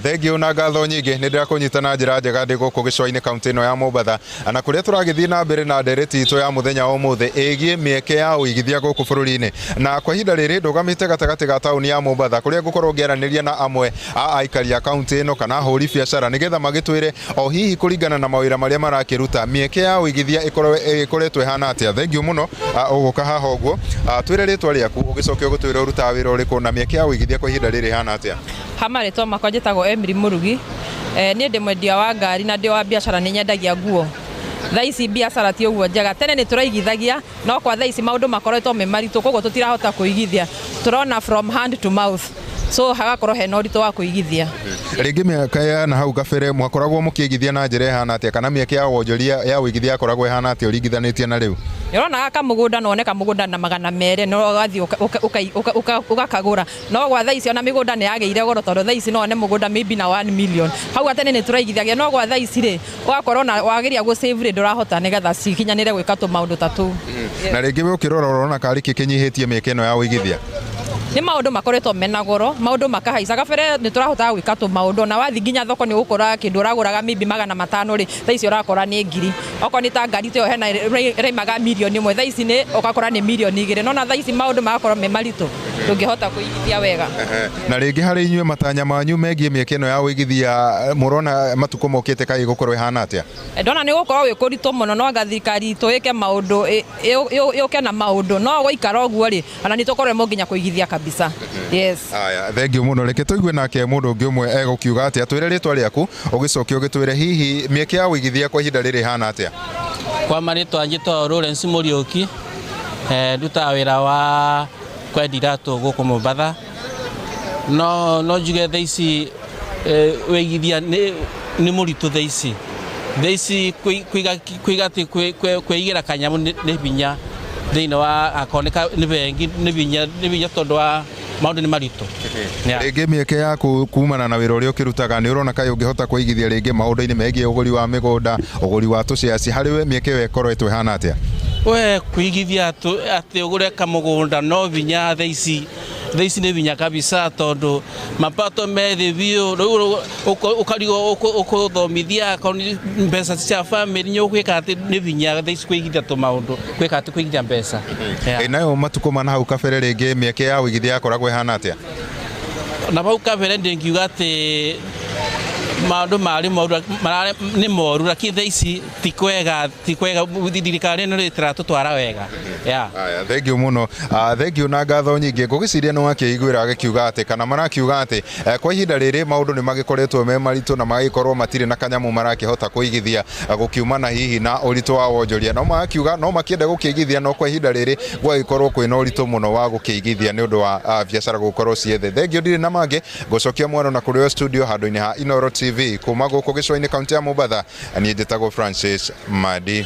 Thengiũ na ngatho nyingĩ, nĩ ndĩrakũnyita na njĩra njega ndĩ gũkũ gĩcũa-inĩ kaunti ĩno ya Mombatha, na kũrĩa tũragĩthiĩ na mbere na ndereti itũ ya mũthenya wa ũmũthĩ ĩgiĩ mĩeke ya ũigithia gũkũ bũrũri-inĩ. Na kwa ihinda rĩrĩ ndũgamĩte gatagatĩ ga taũni ya Mombatha, kũrĩa ngũkorwo ngĩaranĩria na amwe a aikari a kaunti ĩno kana ahũri biacara, nĩgetha magĩtwĩre o hihi kũringana na mawĩra marĩa marakĩruta, mĩeke ya ũigithia ĩkoretwo ĩhana atĩa. Thengiũ mũno ũgũka haha ũguo. Twĩre rĩtwa rĩaku, ũgĩcoke ũgĩtwĩre ũrutaga wĩra ũrĩkũ na mĩeke ya ũigithia kwa ihinda rĩrĩ ĩhana atĩa. Ha marĩtwa makwa njĩtagwo Emily Mũrugi. Niĩ ndĩ mwendia wa ngari na ndĩ wa biacara, nĩ nyendagia nguo. Thaa ici biacara ti ũguo njega. Tene nĩ tũraigithagia, no kwa thaa ici maũndũ makoretwo me maritũ, koguo tũtirahota kũigithia. Tũrona from hand to mouth. So hagakorwo hena ũritũ wa kũigithia. Rĩngĩ mĩaka ya na hau kabere mwakoragwo mũkĩigithia na njĩra ĩhana atĩa, kana mĩeke ya wonjoria ya ũigithia yakoragwo ĩhana atĩa ũringithanĩtie na rĩu? Nĩ ũronaga kamũgũnda, no wone kamũgũnda na 200, no ũgathiĩ ũgakagũra. No gwa thaa ici ona mĩgũnda nĩ yagĩire goro, tondũ thaa ici no wone mũgũnda maybe na 1 million. Hau gatene nĩ tũraigithagia, no gwa thaa ici rĩ, ũgakorwo na wageria gũ save rĩ, ndũrahota nĩgetha cikinyanĩre gwĩka tũmaũndũ ta tũu. Na rĩngĩ we ũkĩrora ũrona karĩ kĩ kĩnyihĩtie mĩeke ĩno ya ũigithia? Nĩ maũndũ makoretwo mena goro, maũndũ makahaica. Kabere nĩ tũrahotaga gwĩka tũmaũndũ, ona wathiĩ nginya thoko nĩ ũgũkora kĩndũ ũragũraga maybe 500 rĩ, thaa ici ũrakora nĩ 1,000. Okorwo nĩ ta ngari ta ĩyo hena ĩraimaga mirioni 1, thaa ici nĩ ũgakora nĩ mirioni 2. Nona thaa ici maũndũ magakorwo me maritũ, ndũngĩhota kũigithia wega. Na rĩngĩ harĩ inyuĩ, matanya manyu megiĩ mĩeke ĩno ya ũigithia, mũrona matukũ mokĩte kaĩ ĩgũkorwo ĩhana atĩa? Ndona nĩ gũkorwo wĩ kũritũ mũno, no anga thirikari itũ ĩke maũndũ, yũke na maũndũ, no gwaikara ũguo rĩ, ona nĩ tũkorwo nginya kũigithia kabisa. Yes. Aya, thengiũ mũno. Reke tũigue nake mũndũ ũngĩ ũmwe egũkiuga atĩa. Twĩre rĩtwa rĩaku, ũgĩcoke ũgĩtwĩre hihi mĩeke ya ũigithia kwa ihinda rĩrĩ ĩhana atĩa. Kwa marĩtwa njĩtagwo Lawrence Mũriũki, ndutaga wĩra wa kwendia iratũ gũkũ Mombatha. No njuge thaa ici wĩigithia nĩ mũritũ thaa ici. Thaa ici kũiga atĩ kwĩigĩra kanyamũ nĩ hinya thĩinĩ wa akorwo nĩ bengi, nĩ hinya tondũ wa maũndũ nĩ maritũ. Yeah. Rĩngĩ mĩeke yaku kumana na wĩra ũrĩa ũkĩrutaga, nĩ ũrona kaĩ ũngĩhota kũigithia rĩngĩ maũndũ-inĩ megiĩ ũgũri wa mĩgũnda, ũgũri wa tũcaci, harĩ we mĩeke ĩyo ĩkoretwo ĩhana atĩa? We kũigithia atĩ ũgũre kamũgũnda no hinya thaa ici. Thaa ici nĩ hinya kabisa, tondũ mapato me thĩ biũ. Rĩu ũkarigwo ũkũthomithia akorwo nĩ mbeca cia family nĩ ũgwĩka atĩ nĩ hinya thaa ici kũigithia tũmaũndũ, gwĩka atĩ kũigithia mbeca. Yeah. Ĩ nayo matukũ ma na hau kabere rĩngĩ mĩeke ya ũigithia yakoragwo ĩhana atĩa? Na hau kabere ndingiuga atĩ maũndũ marĩ moru, nĩ moru, lakini thaa ici ti kwega, ti kwega. Thirikari ĩno ĩtiratũtwara wega, yeah. Aya, thengiũ mũno. Thengiũ na ngatho nyingĩ. Ngũgĩciria nĩ wakĩiguĩra agĩkiuga atĩ kana marakiuga atĩ kwa ihinda rĩrĩ maũndũ nĩ magĩkoretwo me maritũ na magagĩkorwo matirĩ na kanyamũ marakĩhota kũigithia, gũkiumana hihi na ũritũ wa wonjoria. No magakiuga no makĩenda gũkĩigithia, no kwa ihinda rĩrĩ gwagĩkorwo kwĩna ũritũ mũno wa gũkĩigithia nĩ ũndũ wa biacara gũkorwo ciĩ thĩ. Thengiũ, ndirĩ na mangĩ, ngũcokia mwano na kũrĩ o studio handũ-inĩ ha Inooro TV kuma gũkũ gĩcũa-inĩ kaunti ya Mombatha. Niĩ njĩtagwo Francis Madi.